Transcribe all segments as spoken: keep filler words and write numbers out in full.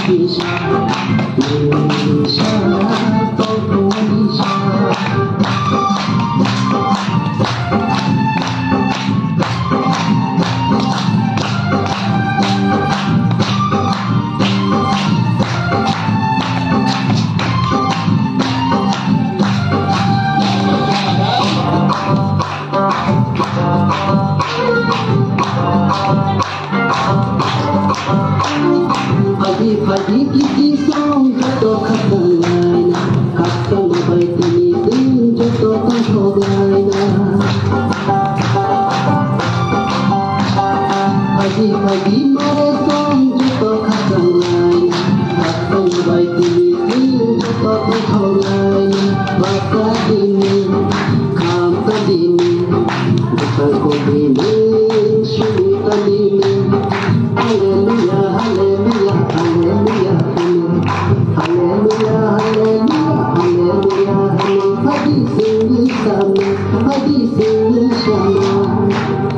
Pagi pagi kiki song joto khakang laina, khakang bai tini din joto tongthok laina. Pagi pagi mare song joto khakang laina, khakang bai tini din joto tongthok laina. Basa dini, kham ta dini, basa ko dini, suni ta dini. Hallelujah, hallelujah, hallelujah, hallelujah. Hallelujah, hallelujah, hallelujah, hallelujah. Hadi sing sama, hadi sing sama.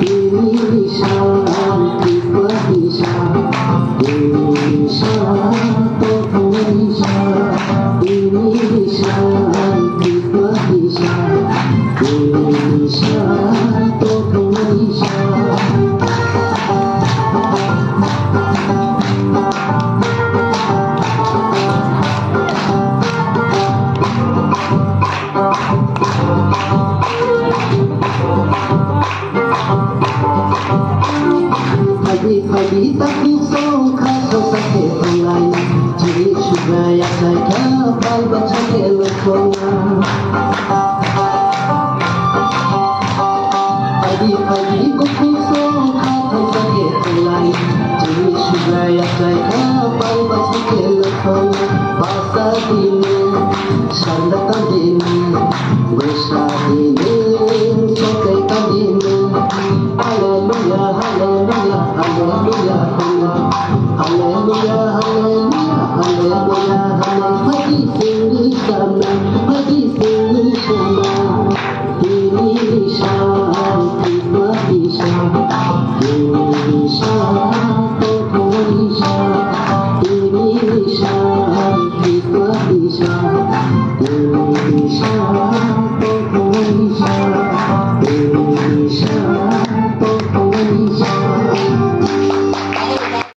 Ini bisa, kita bisa. Ini bisa, kita bisa. Ini bisa, kita bisa. Ini bisa, kita bisa. Pagi pagi takuk song kha song sakhe tonglai. Chiri suga ya sai kha bal bacha khe lokona. Pagi pagi takuk song kha song sakhe tonglai. Chiri suga ya sai kha bal bacha khe lokona. Basa dini, sanda ta dini, basa dini, sote ta dini. Hallelujah, hallelujah, hallelujah, hallelujah. Hallelujah, hallelujah, hallelujah, hallelujah. Hadi sing sama,